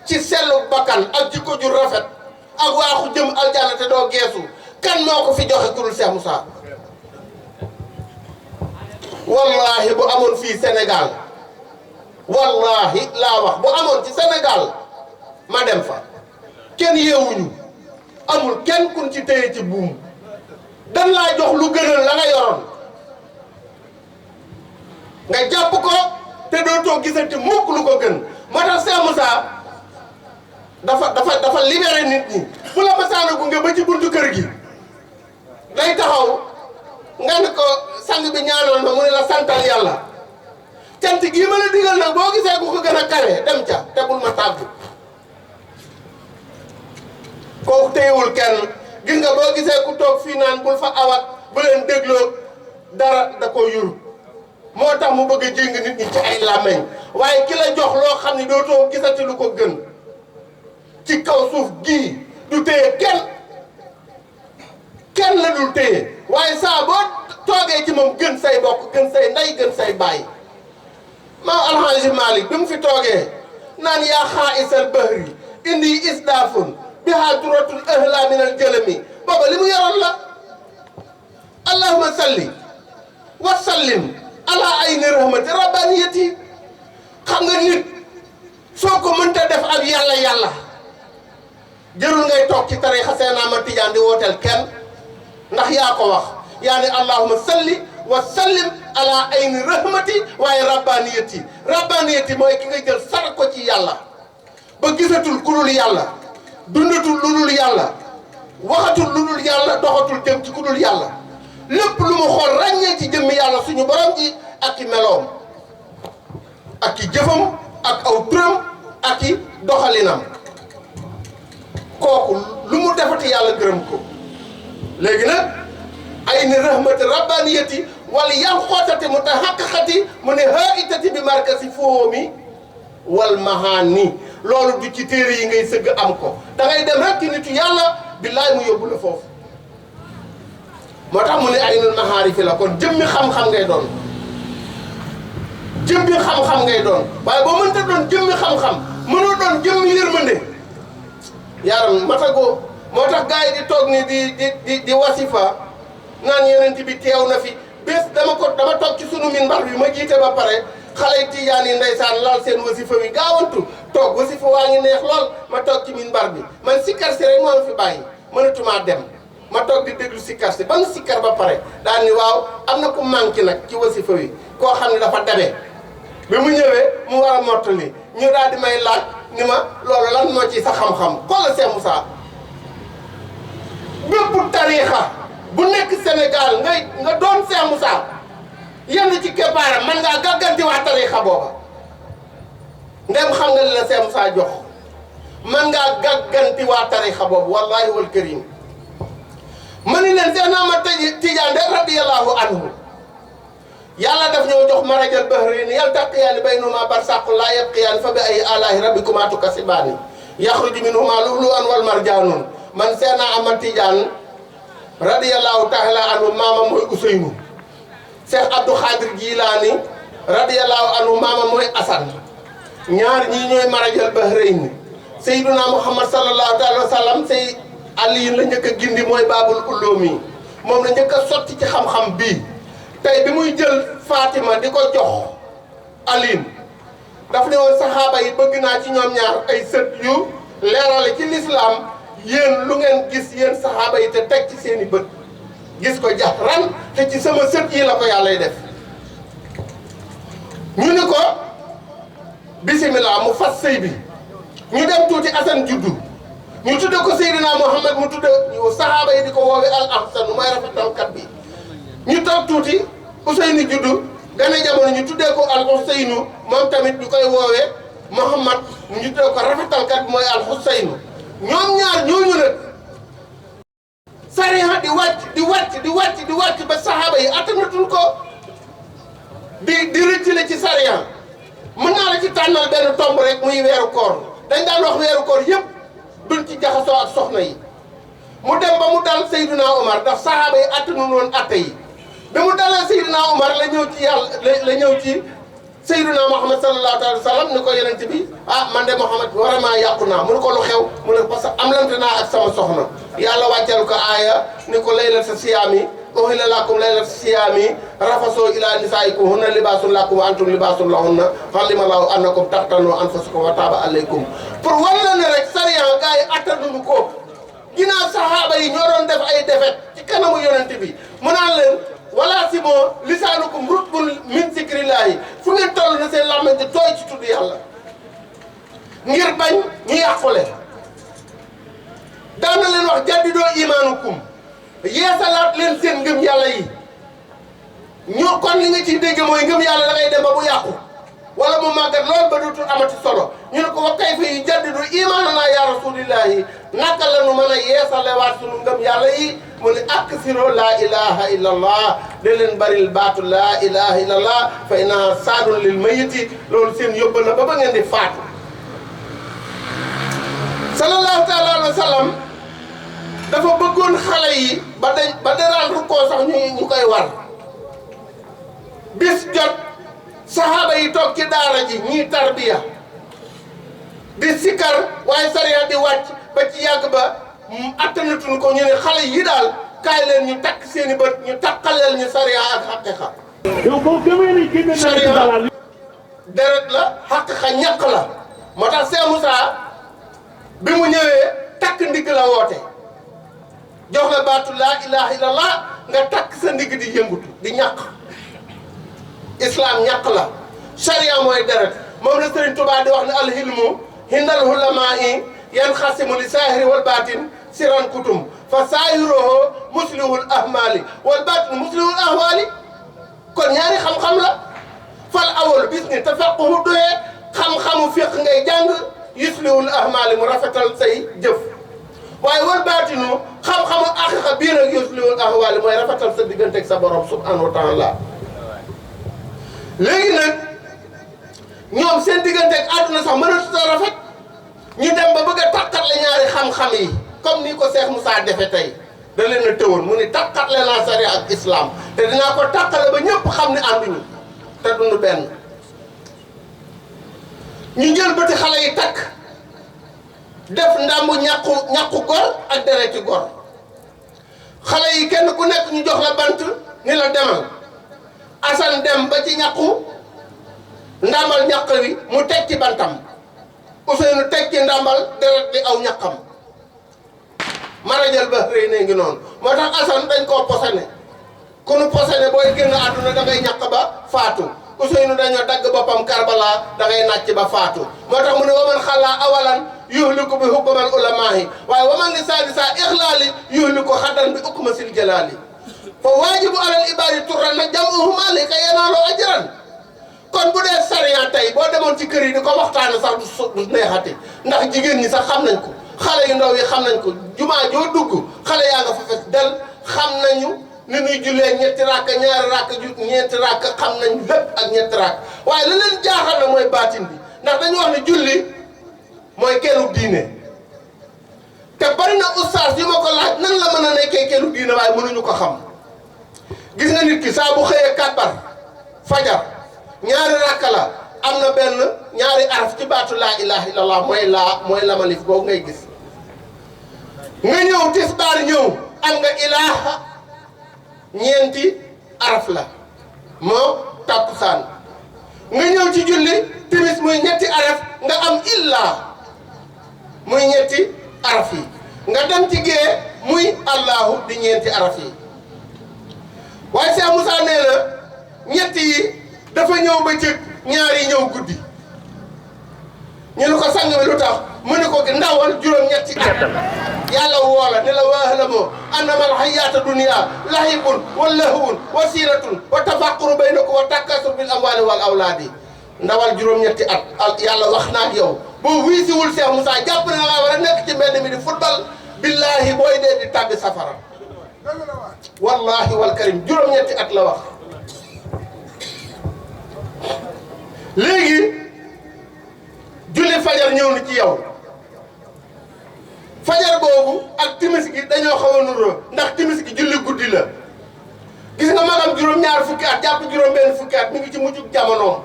ci sellu bakkan ak jikko ju rafet ak waaxu jëm aljanna te doo geesu kan moo ko fi joxe kurul Cheikh Moussa wallahi bu amoon fii Sénégal wallahi laa wax bu amoon ci Sénégal ma dem fa kenn yeewuñu amul kenn kun ci téye ci buum dan laa jox lu gënal la nga yoroon nga jàpp ko te dootoo gisati mukk lu ko gën moo tax Cheikh Moussa dafa libéré nit ñi bu la masaana gunge ba ci buntu kër gi day taxaw nga ne ko sang bi ñaanal ma mu ne la santal yàlla cant gii ma la digal nag boo gisee ku ko gën a kawe dem ca te bul ma tàggu kooku téyewul kenn gis nga boo gisee ku toog fii naan bul fa awat bu leen dégloo dara da ko yuru moo tax mu bëgg a jéng nit ñi ci ay làmmeñ waaye ki la jox loo xam ne dootoo gisati lu ko gën ci kaw suuf gii du téye kenn la dul téye waaye saa boo toogee ci moom gën say bokk gën say ndey gën say baay maam Alxaaji Malik bi mu fi toogee naan yaa xaa'isal bahri indi isdaafun bihaa duratun ahla min al jalami booba li mu yoroon la allahumma salli wa sallim ala ayni rahmati rabbaniyati xam nga nit soo ko mënta def ak yàlla jërul ngay toog ci tariixa Seex Ahmad Tijaan di wooteel kenn ndax yaa ko wax yaa ne allahumma salli wa sallim ala ayni rahmati waaye rabbaniyati mooy ki nga jël sar ko ci yàlla ba gisatul ku dul yàlla dundatul lu dul yàlla waxatul lu dul yàlla doxatul jëm ci ku dul yàlla lépp lu mu xool ràññee ci jëmmi yàlla suñu borom ji ak i meloom ak i jëfam ak aw turam ak i doxalinam kooku lu mu defati yàlla gërëm ko léegi nag ay ni rahmati rabbaniyati wala yan xootati mu ta xaqaqati mu ne ha itati bi markasi foomi wal mahani loolu du ci téere yi ngay sëgg am ko da ngay dem rek ci nitu yàlla billaay mu yóbbu la foofu moo tax mu ne aynul mahaarifi la kon jëmmi xam-xam ngay doon jëmmi xam-xam ngay doon waaye boo mënta doon jëmmi xam-xam mënoo doon jëmmi yërmande yaram matagoo moo tax gars yi di toog ni di wasifa naan yeneen bi teew na fi bés dama toog ci sunu minbar bi ma jiite ba pare xale yi tijaan yi ndeysaan laal seen wasifa bi gaawantu toog wasifa waa ngi neex lool ma toog ci minbar bi man sikkar si rek moo fi bàyyi mënatumaa dem ma toog di déglu sikkar si ba nga sikkar ba pare daal ni waaw am na ku manqué nag ci wasifa wi koo xam ne dafa dabe bi mu ñëwee mu war a mottali ñu daal di may laaj ni ma loolu lan moo ci sa xam-xam xoolal Cheikh Moussa bépp tariixa bu nekk Sénégal nga doon Cheikh Moussa yenn ci keppaaram man ngaa gàgganti waa tariixa booba ndem xam nga li la Cheikh Moussa jox man ngaa gàgganti waa tariixa boobu wallahi wal karim ma ni leen Seex Ahmad Tijaan de radiyallahu anhu yàlla daf ñoo jox marajal bahrayni yaltaqiyaani baynahumaa barzakhun laa yabghiyaani fa bi ayyi aalaa'i rabbikumaa tukazzibaani yaxruju minhumaa lu'lu'un wal marjaanun man Seex Ahmad Tijaan radiyallahu taala anhu maama mooy Useynu Seex Abdou Khadir Jilaani radiyallahu anhu maama mooy Asan ñaar ñii ñooy marajal bahrayni Seydina Muhammad sallallahu alayhi wa sallam say Aliin la njëkk a gindi mooy baabul uloomi moom la njëkk a sotti ci xam-xam bii tey bi muy jël Fatima di ko jox Aliin daf ne woon saxaaba yi bëgg naa ci ñoom ñaar ay sët yu leerale ci lislaam yéen lu ngeen gis yéen saxaaba yi te teg ci seeni bët gis ko jax ran te ci sama sët yi la ko yàllay def ñu ni ko bisimilah mu fas sëy bi ñu dem tuuti Asan juddu ñu tudde ko Seydina Muhammad mu tudde saxaaba yi di ko woowe al ahsan mooy rafetalkat bi ñu toog tuuti Useynu juddu gane jamono ñu tuddee ko al Useynu moom tamit ñu koy woowee Muhammad ñu tuddee ko rafetalkat bi mooy al Useynu ñoom ñaar ñooñu nag sariya di wàcc ba saxaaba yi attanatul ko di rëccale ci sariya mën naa la ci tànnal benn tomb rek muy weeru koor dañ daan wax weeru koor yëpp duñ ci jaxasoo ak soxna yi mu dem ba mu dal Seydina Omar ndax saxaaba yi attanu noonu atte yi bi mu dalee Seydina Omar la ñëw ci yàlla la ñëw ci Seydina Muhammad sallallahu alayhi wa sallam ni ko yonent bi man de Muhammad vraiment yàqu naa mu ne ko lu xew mu ne parce que am lante naa ak sama soxna yàlla wàcceel ko aaya ni ko laylata siyaami uhilla lakum laylata siyaami rafasoo ila nisaikum hunna libaasun lakum wa antum libaasun lahunna alima lahu annakum taxtanu anfusakum wa taaba alaykum pour walla ne rek sariya gars yi attanuñu ko ginnaaw saxaaba yi ñoo doon def ay defet ci kanamu yonent bi mu naan leen wala si moo lisaanukum rutbun min zikrillahi fu ngeen toll na seen làmmiñ di tooy ci tudd yàlla ngir bañ ñu yàqule daan na leen wax jaddidoo imaanukum yeesalaat leen seen ngëm yàlla yi ñoo kon li nga ciy dégg mooy ngëm yàlla da ngay dem ba bu yàqu wala mu màggat lool ba dootul amati solo ñu ne ko wa kayfa yu jaddidu imaanana ya rasulillahi naka la nu mën a yeesalewaat sunu ngëm yàlla yi mu ne aksiro laa ilaha illa allah da leen baril baatu laa ilaha illa allah fa innaha saadun lil mayiti loolu seen yóbbal la ba ngeen di faatu sallallahu taala alayhi wa sallam dafa bëggoon xale yi ba daraan rukkoo sax ñu koy war bis jot saxaaba yi toog ci daara ji ñii tarbiya di sikkar waaye sariya di wàcc ba ci yàgg ba attanatuñ ko ñu ne xale yi daal kaay leen ñu takk seeni bët ñu takkaleel ñu sariya ak xaqiqa sariya deret la xaqiqa ñaq la moo tax Cheikh Moussa bi mu ñëwee takk ndigg la woote jox la baatu laa ilaha illallah nga takk sa ndigg di yëngutu di ñaq islam ñàkk la charia mooy deret moom la Sëriñ Tuubaa di wax ne alhilmu hindal hulamaa'i yan xasimu li saahiri wal baatin siran kutum fa saahiruhu muslihul ahmaali wal baatin muslihul ahwaali kon ñaari xam-xam la husni tafaqquhu doyee xam-xamu fiq ngay jàng yuslihul ahmaali mu rafetal say jëf waaye wal baatinu xam-xamu aqiqa bii nag yuslihul ahwaali mooy rafetal sa diggante ak sa borom subhanahu wa taala léegi nag ñoom seen diggante ak àdduna sax mënatut a rafet ñu dem ba bëgg a tàqatle ñaari xam-xam yi comme ni ko Cheikh Moussa defe tey da leen a tëwoon mu ni tàqatle naa sariya ak islam te dinaa ko tàqale ba ñëpp xam ne ànduñu te duñu benn ñu jël bëti xale yi takk def ndàmbu ñàqu gor ak dereti gor xale yi kenn ku nekk ñu jox la bant ni la demal Assane dem ba ci ñàqu ndàmbal ñàq wi mu teg ci bantam Ousseynou teg ci ndàmbal deret di aw ñàqam marajal ba rëy ne ngi noonu moo tax Assane dañ koo posone ku nu posone booy génn àdduna da ngay ñàq ba faatu Ousseynou dañoo dagg boppam Karbala da ngay nàcc ba faatu moo tax mu ne waman xalaa awalan yuhliku bi hukmal ulamaahi waaye waman li sadisa ixlaali yuhliku xaddan bi ukma sil jalaali fa waajibu alal ibaadi turran nag jam'uhuma li ka yanaaloo ajran kon bu dee sariya tey boo demoon ci kër yi di ko waxtaane sax du neexati ndax jigéen ñi sax xam nañ ko xale yu ndaw yi xam nañ ko jumaa joo dugg xale yaa nga fa fes del xam nañu ni ñuy jullee ñetti rakk ñaari rakk ñeenti rakk xam nañ lépp ak ñetti rakk waaye la leen jaaxal na mooy baatin bi ndax dañu wax ne julli mooy kennu diine te bari na ustaas yu ma ko laaj nan la mën a nekkee kennu diine waaye mënuñu ko xam gis nga nit ki saa bu xëyee kàbbar fajar ñaari rakk la am na benn ñaari araf ci baatu laa ilaha illallah mooy lamalif boobu ngay gis nga ñëw tisbaar ñëw am nga ilaha ñeenti araf la moo takkusaan nga ñëw ci julli timis muy ñetti araf nga am illa muy ñetti araf yi nga dem ci gee muy allahu di ñeenti araf yi waaye Cheikh Moussa nee na ñetti yi dafa ñëw ba cëg ñaari ñëw guddi ñu ne ko sang bi lu tax mu ne ko ndawal juróom-ñetti at yàlla woola ne la waalamoo annama alhayaata dunia lahibun wa lahwun wa siiratun wa tafaquru baynakum wa takasur bil amwali wal awlaadi ndawal juróom-ñetti at yàlla wax na ak yow boo wiisiwul Cheikh Moussa jàpp ne nga war a nekk ci mbedd mi di football billahi booy dee di tàbbi safara wallahi wal karim juróom-ñetti at la wax léegi julli fajar ñëw na ci yow fajar boobu ak timis gi dañoo xaw a nuroo ndax timis gi julli guddi la gis nga magam juróom-ñaar fukki at jàpp juróom-benn fukki at mi ngi ci mujjug jamonoom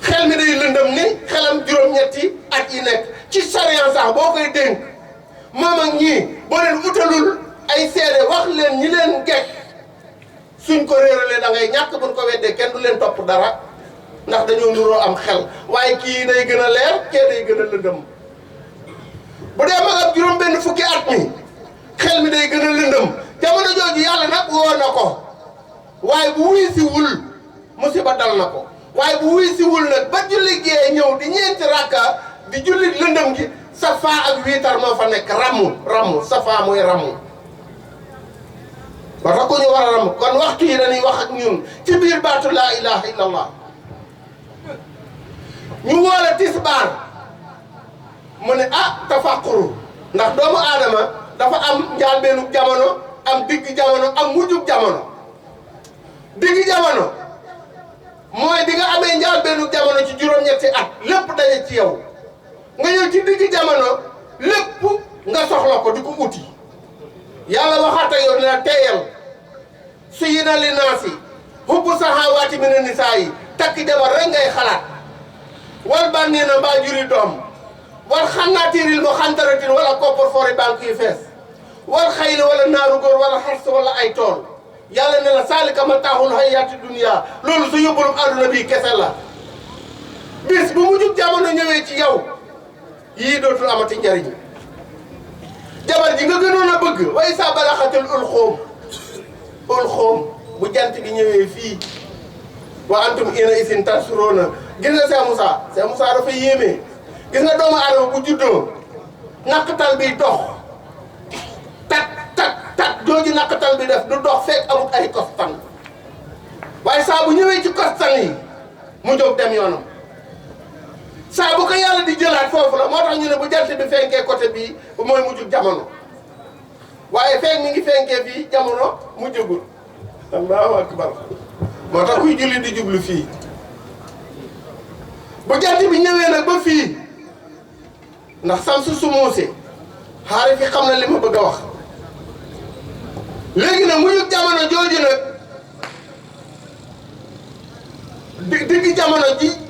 xel mi day lëndëm ni xelam juróom-ñetti at yi nekk ci sariya sax boo koy dénk moom ak ñii boo leen utalul ay seede wax leen ñi leen gekk suñ ko réeralee da ngay ñàkk buñ ko weddee kenn du leen topp dara ndax dañoo nuroo am xel waaye kii day gën a leer kee day gën a lëndëm bu dee magam juróom-benn fukki at mi xel mi day gën a lëndëm jamono jooju yàlla nag woo na ko waaye bu wuy si wul musiba dal na ko waaye bu wuy si wul nag ba julli gee ñëw di ñeenti rakka di julli lëndëm gi safa ak wiitar moo fa nekk ramu safa mooy ramu ba tax ko ñu war a ramu kon waxtu yi dañuy wax ak ñun ci biir baatu laa ilaha illallah ñu woola tisbaar mu ne tafaquru ndax doomu aadama dafa am njaalbeenu jamono am digg jamono am mujjug jamono digg jamono mooy di nga amee njaalbeenu jamono ci juróom-ñetti at lépp daje ci yow nga ñëw ci digg jamono lépp nga soxla ko di ko uti yàlla waxaata yow ne la teeyal suyyina linnaasi hubbu sahawaati mina nisaa yi takk jabar rek ngay xalaat wal bànniina mbaa juri doom wal xannaatiiril mu xantaratin wala koppar foori banque yu fees wal xayli wala naaru góor wala xars wala ay tool yàlla ne la saalika mataaxul hayaati dunya loolu su yóbbulum àdduna bii kese la bis bu mujjug jamono ñëwee ci yow yii dootul amati njariñ jabar ji nga gënoon a bëgg way sa balaxatul ulxoom bu jant gi ñëwee fii wa antum ina isin tansuroona gis nga Cheikh Moussa dafa yéeme gis nga doomu aadama bu juddoo naqtal bi dox tak jooju naqtal bi def du dox fekk amut ay kostan waaye saa bu ñëwee ci kostan yi mu mu jóg dem yoonam saa bu ko yàlla di jëlaat foofu la moo tax ñu ne bu jant bi fenkee côté bii mooy mujjug jamono waaye feek mi ngi fenkee fii jamono mujjugul allahu akbar moo tax kuy julli di jublu fii bu jant bi ñëwee nag ba fii ndax samsu su muusee xaari fi xam na li ma bëgg a wax léegi nag mujjug jamono jooju nag digg jamono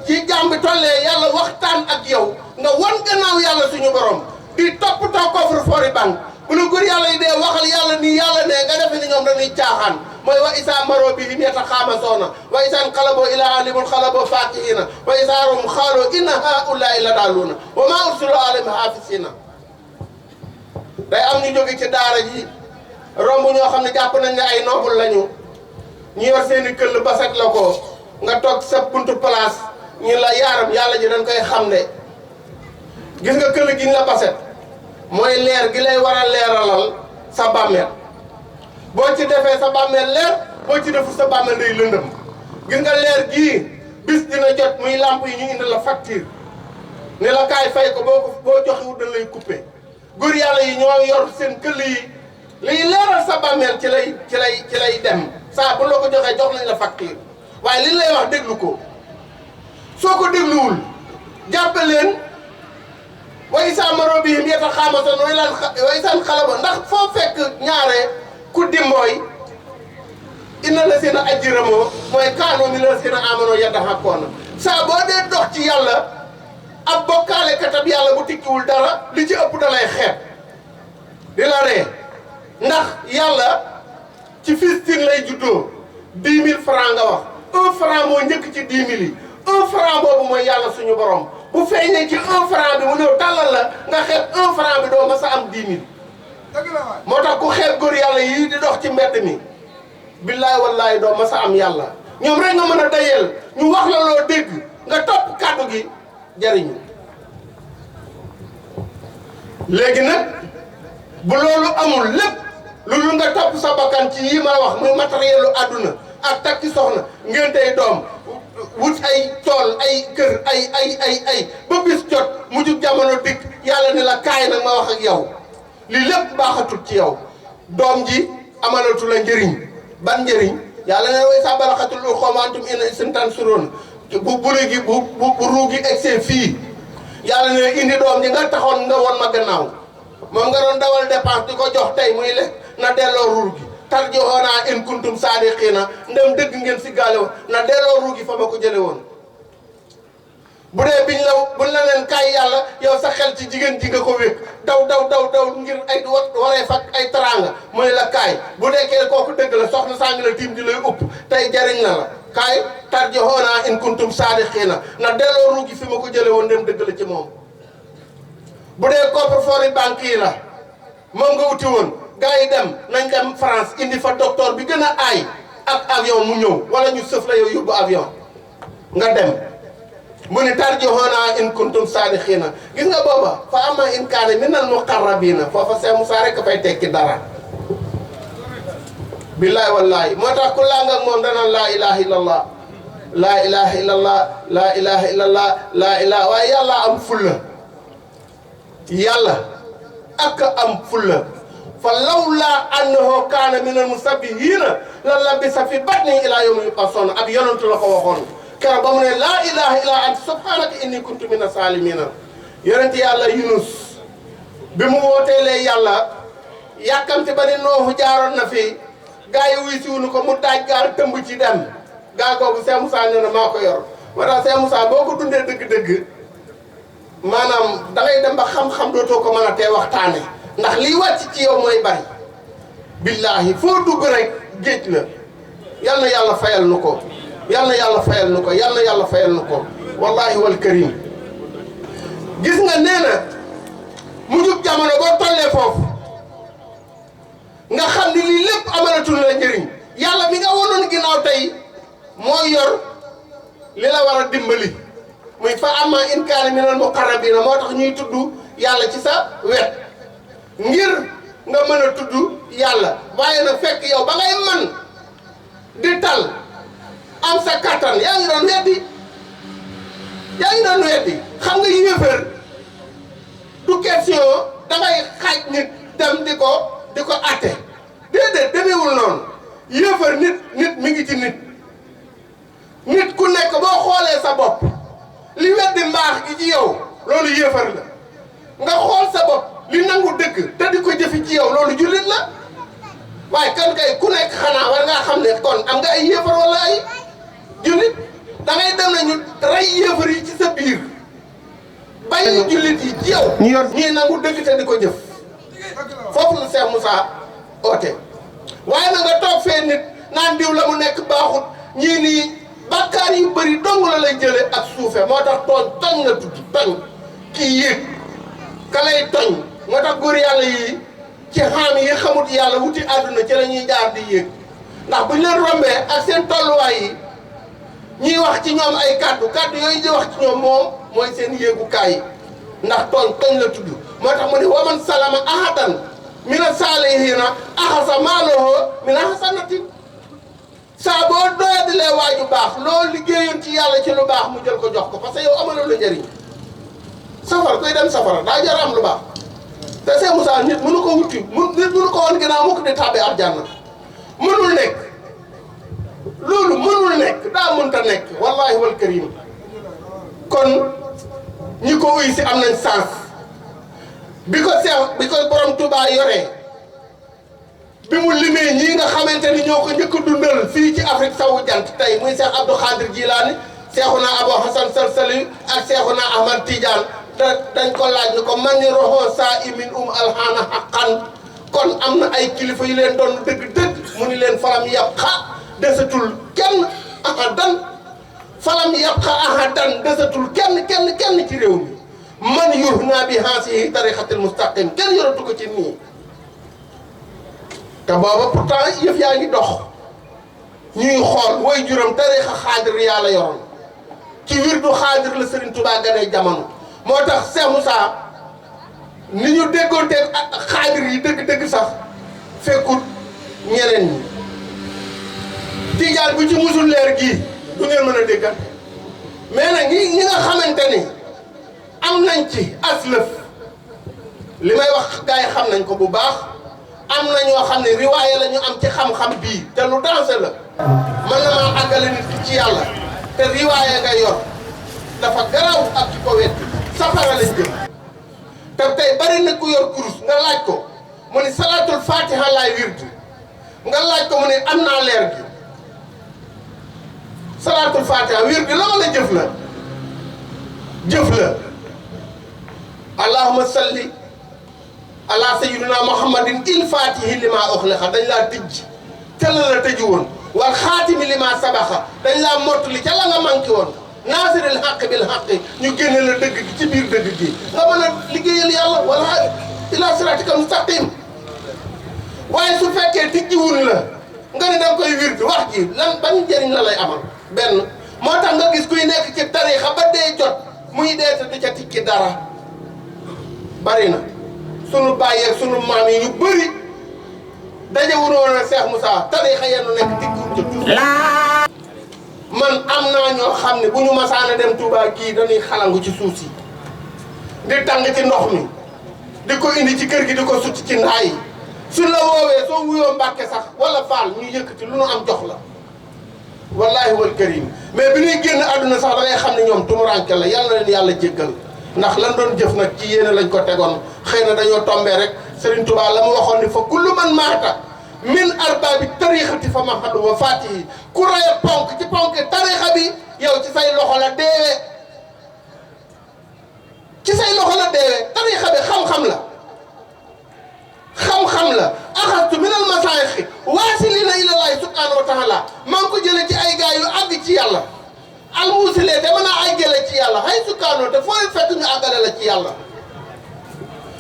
ji jaam bi tollee yàlla waxtaan ak yow nga wan gannaaw yàlla suñu borom di toppatoo coffre-fort banque bu la góor yàlla yi dee waxal yàlla nii yàlla ne nga defe ni ñoom dañuy caaxaan mooy wa isaa maro bi him yataxaamasoona wa isaan xalaboo ilaa alimul xalaboo faakihina wa isaarum xaaloo inna haulaai la daaluuna wa maa ursilu alayhim haafisina day am ñu jóge ci daara ji romb ñoo xam ne jàpp nañ ne ay noobul lañu ñu yor seeni këll basak la ko nga toog sa buntu place ñu la yaaram yàlla ji dañ koy xam ne gis nga këll gi ñu la baset mooy leer gi lay war a leeralal sa bàmmeel boo ci defee sa bàmmeel leer boo ci deful sa bàmmeel day lëndëm gis nga leer gii bis dina jot muy lamp yi ñu indi la facture ne la kaay fay ko boo joxewul dañ lay coupé góor yàlla yi ñoo yor seen këll yi liy leeral sa bàmmeel ci lay dem saa bu la ko joxee jox nañ la facture waaye li lay wax déglu ko soo ko dégluwul jàppe leen wa isaa maroo bihim yataxaamasoon wa isaan xalaba ndax foo fekk ñaare ku dimbooy inna la seen a ajjiramoo mooy kaanoo mi la seen a amanoo yaddaxakoona saa boo dee dox ci yàlla ab bokkaale katab yàlla bu tikkiwul dara li ci ëpp dalay xeeb di la ree ndax yàlla ci fistine lay juddoo 10 000 francs nga wax 1 franc moo njëkk ci 10 000 yi 1 franc boobu mooy yàlla suñu borom bu feeñee ci 1 franc bi mu ñëw tàllal la nga xeeb 1 franc bi doo ma sa am 10 000 moo tax ku xeeb góor yàlla yii di dox ci mbedd mi billaay wallaay doo ma sa am yàlla ñoom rek nga mën a dayeel ñu wax la loo dégg nga topp kàddu gi jariñu léegi nag bu loolu amul lépp loolu nga topp sa bakkan ci yi ma wax muy matériel lu àdduna ak takki soxna ngeen tey doom wut ay tool ay kër ay ba bis jot mujjug jamono dikk yàlla ne la kaay nag ma wax ak yow lii lépp baaxatul ci yow doom ji amalatu la njëriñ ban njëriñ yàlla ne way sa balaxatul u xoomantum ina sintan suroon bu bulu gi bu ruugi egsee fii yàlla ne indi doom ji nga taxoon nga woon ma gannaaw moom nga doon dawal dépense di ko jox tey muy lekk na delloo ruur gi tarji'uunaa in kuntum saadiqiina ndem dëgg ngeen si gaale woon na delloo ruur gi fa ma ko jële woon bu dee buñ la leen kaay yàlla yow sa xel ci jigéen ji nga ko wékk daw ngir ay waree fak ay teraanga mooy la kaay bu deekee kooku dëgg la soxna saa ngi la tiim di lay upp tey jariñ na la kaay tarji'uunaa in kuntum saadiqiina na delloo ruur gi fi ma ko jële woon ndem dëgg la ci moom bu dee coffre-fort yi banque yi la moom nga uti woon gars yi dem nañ dem France indi fa docteur bi gën a aay ak avion mu ñëw wala ñu sëf la yow yóbbu avion nga dem mu ni tarji'uunaa in kuntum saadiqiina gis nga booba fa ama in kaana minal muqarrabiina foofa Seex Musaa rek fay tekki dara billaay wallaay moo tax ku làng ak moom danaan laa ilaha illallah laa ilaha illallah laa ilaha illallah laa ilaha waaye yàlla am fulla yàlla ak am fulla fa lawlaa annahu kaana minal musabbihiina la labisa fi batnihi ilaa yawmi yub'asuun ab yonantu la ko waxoon keroog ba mu ne laa ilaha illa anta subhaanaka inni kuntu mina saalimiina yonent yàlla Yunus bi mu wooteelee yàlla yàkkamti ba ni Noohu jaaroon na fi gaa yi wuy siwunu ko mu daaj gaal tëmb ci dem gaa googu Seex Musaa nee na maa ko yor moo tax Seex Musaa boo ko dundee dëgg-dëgg maanaam dangay dem ba xam-xam dootoo ko mën a tee waxtaane ndax liy wàcc ci yow mooy bari billaahi foo dugg rek géej la yal na yàlla fayal nu ko yal na yàlla fayal nu ko yal na yàlla fayal nu ko wallahi wal karim gis nga nee na mujjub jamono boo tollee foofu nga xam ni lii lépp amalatul la njëriñ yàlla mi nga wonoon ginnaaw tey mooy yor li la war a dimbali muy fa amma in kaana minal muqarrabiina moo tax ñuy tudd yàlla ci sa wet ngir nga mën a tudd yàlla waaye nag fekk yow ba ngay man di tal am sa kattan yaa ngi doon weddi yaa ngi doon weddi xam nga yéefar du question dangay xaaj nit dem di ko atte déedéet demeewul noonu yéefar nit mi ngi ci nit ku nekk boo xoolee sa bopp li weddi mbaax gi ci yow loolu yéefar la nga xool sa bopp li nangu dëgg te di ko jëfi ci yow loolu jullit la waaye kan kay ku nekk xanaa war ngaa xam ne kon am nga ay yéefar wala ay jullit dangay dem nañu rey yéefar yi ci sa biir bàyyi jullit yi ci yow ñii nangu dëgg te di ko jëf foofu la Cheikh Moussa oote waaye na nga toog fee nit naan diw la mu nekk baaxut ñii nii bakkaar yu bëri dong la lay jële ak suufe moo tax toñ la tudd toñ kii yéeg ka lay toñ moo tax góor yàlla yi ci xaam yi xamut yàlla wuti àdduna ci la ñuy jaar di yéeg ndax buñ leen rombee ak seen tolluwaay yi ñuy wax ci ñoom ay kàddu yooyu di wax ci ñoom moom mooy seen yéegukaay yi ndax toñ la tudd moo tax mu ne waman salama ahadan mina saalihina axasa maalahu mina hasanatin saa boo doyadilee waaju baax loolu liggéeyoon ci yàlla ci lu baax mu jël ko jox ko parce que yow amaloon la njëriñ safara kuy dem safara daa jar am lu baax te Cheikh Moussa nit mënu ko wuti nit mënu ko woon ginnaaw mu ko di tàbbi aljanna mënul nekk loolu mënul nekk daa mënta nekk wallahi wal karim kon ñi ko uy si am nañ sens bi ko borom Touba yoree bi mu limee ñii nga xamante ni ñoo ko njëkk a dundal fii ci Afrique sowu jant tey muy Cheikh Abdou Khadir Jilaani Cheikhuna Abou Hassan Salsali ak Cheikhuna Ahmad Tidiane dañ ko laaj ni ko man ni roxoo saa imin alxaana xaqan kon am na ay kilifa yu leen doon dëgg-dëgg mu ni leen falam yabqa desatul kenn ahadan falam yabqa ahadan desatul kenn ci réew mi man yuhna bi haasihi tariqatil mustaqim kenn yoratu ko ci nii te booba pourtant yëf yaa ngi dox ñuy xool way juróom tariqa xaadir yàlla yoroon ci wirdu xaadir la Serigne Touba ganee jamono moo tax Cheikh Moussa ni ñu déggoonteeg ak xaadir yi dëgg-dëgg sax fekkut ñeneen ñi tijaan bu ci musul leer gii du ngeen mën a déggal mais nag ñi nga xamante ni am nañ ci aslëf li may wax gars yi xam nañ ko bu baax am na ñoo xam ne riwaaye la ñu am ci xam-xam bii te lu dansé la mën na maa àggale nit ki ci yàlla te riwaaye nga yor dafa garaw ak ci ko wet safara lañ jëm te tey bari na ku yor kurus nga laaj ko mu ni salaatul fatiha laay wirdu nga laaj ko mu ne am naa leer gi salaatul fatiha wirdu la wala jëf la allahumma salli ala sayyidina muhammadin il fatihi lima uxliqa dañ laa tijj te la tëju woon wal xaatimi lima sabaxa dañ laa mottali ca la nga manqué woon naasiril xaq bil xaq ñu génne la dëgg gi ci biir dëgg gi nga mën a liggéeyal yàlla wala ila siratika mustaqim waaye su fekkee tijjiwul la nga ne danga koy wirdu wax ji lan ban njëriñ la lay amal benn moo tax nga gis kuy nekk ci tariixa ba dee jot muy dee te du ca tikki dara bari na sunu bàyyi ak sunu maam yi ñu bëri daje wuroon na Cheikh Moussa tariixa yenn nekk tikkiwul ca man am naa ñoo xam ne bu ñu masaana dem Touba gii dañuy xalangu ci suuf si di tàng ci ndox mi di ko indi ci kër gi di ko sutti ci ndaa yi suñ la woowee soo wuyoo Mbàkke sax wala Faal ñu yëkkati lu nu am jox la wallahi wal karim mais bi ñuy génn àdduna sax da ngay xam ne ñoom tumuranke la yàlla na leen yàlla jéggal ndax lan doon jëf nag ci yéene lañ ko tegoon xëy na dañoo tombee rek Serigne Touba la mu waxoon ni fa kullu man maata min arbaabi tariixati fa mahadu wa fatihi ku raya ponk ci ponk tariixa bi yow ci say loxo la deewee tariixa bi xam-xam la axastu min al masaayixi waasilina ilallaahi subhanahu wa taala maa ngi ko jëlee ci ay gaay yu àgg ci yàlla almuusilee te mën a àggale ci yàlla hay sukkaanoo te foo leen fekk ñu àggale la ci yàlla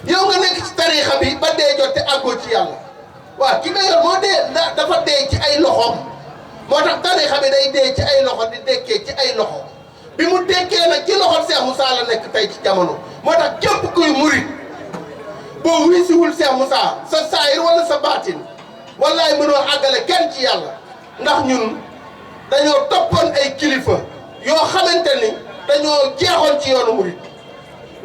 yow nga nekk ci tariixa bi ba dee jot te àggoo ci yàlla waaw ki nga yor moo dee dafa dee ci ay loxoom moo tax tariixa bi day dee ci ay loxo di dekkee ci ay loxo bi mu dekkee nag ci loxo Cheikh Moussa la nekk tey ci jamono moo tax képp kuy murit boo wisiwul Cheikh Moussa sa saayir wala sa baatin wallaay mënoo àggale kenn ci yàlla ndax ñun dañoo toppoon ay kilifa yoo xamante ni dañoo jeexoon ci yoonu murit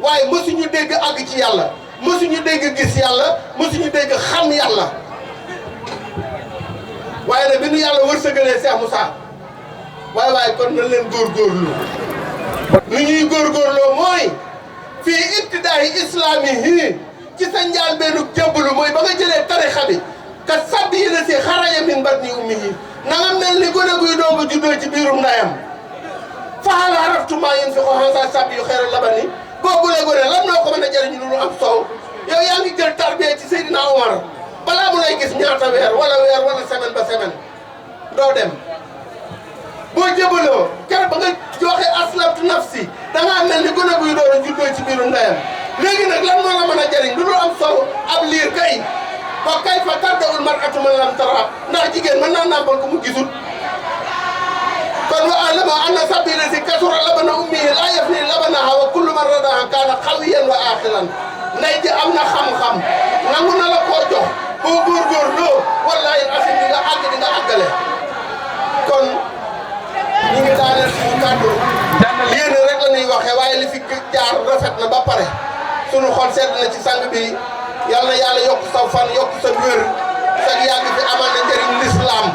waaye mësuñu dégg àgg ci yàlla mësuñu dégg gis yàlla mësuñu dégg xam yàlla waaye nag bi nu yàlla wërsëgalee Cheikh Moussa waaye kon na leen góorgóorlu ni ñuy góorgóorloo mooy fii ibtidaayi islaami yi ci sa njaal bennu jébbalu mooy ba nga jëlee tarixa bi ka sabbi yi la si xaraja min batni ummi yi na nga mel ni gone guy doog a juddoo ci biirum ndayam faxal araftumaa yéen fi xoxansa sabbi yu xeeral labani boobu la gone lan noo ko mën a jëriñu lu am soow yow yaa ngi jël tarbiya ci Seydina Omar balaa mu lay gis ñaata weer wala semaine ba semaine doo dem boo jëbaloo keroog ba nga joxe aslamtu nafsi da ngaa mel ni gone guy doon a juddoo ci biiru ndeyam léegi nag lan moo la mën a jëriñ lu dul am solo ab liir kay fa kay fa tardawul mar'atu man lam tara ndax jigéen mën naa nàmpal ko mu gisul kon wa alama anna sabila si kasura labana ummihi laa yafni labanaha wa kullu man radaha kaana xawiyan wa aqilan ndey ji am na xam-xam nangu na la koo jox boo góorgóorloo wallahi asim di nga àgg di nga àggale kon ñu ngi daaneel suñu kàddu yéene rek la ñuy waxee waaye li fi jaar rafet na ba pare sunu xol sedd na ci sang bi yàlla na yàlla yokk sa fan yokk sa wér sa yàgg fi amal na njëriñ lislaam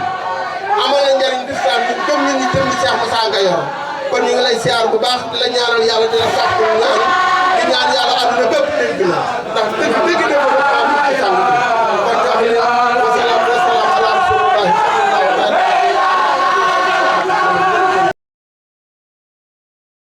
ñu gëm nañu jëm ci Cheikh Moussa nga yor kon ñu ngi lay siyaar bu baax di la ñaanal yàlla di la sàkku ñaan di ñaan yàlla àdduna bépp dégg na ndax dëgg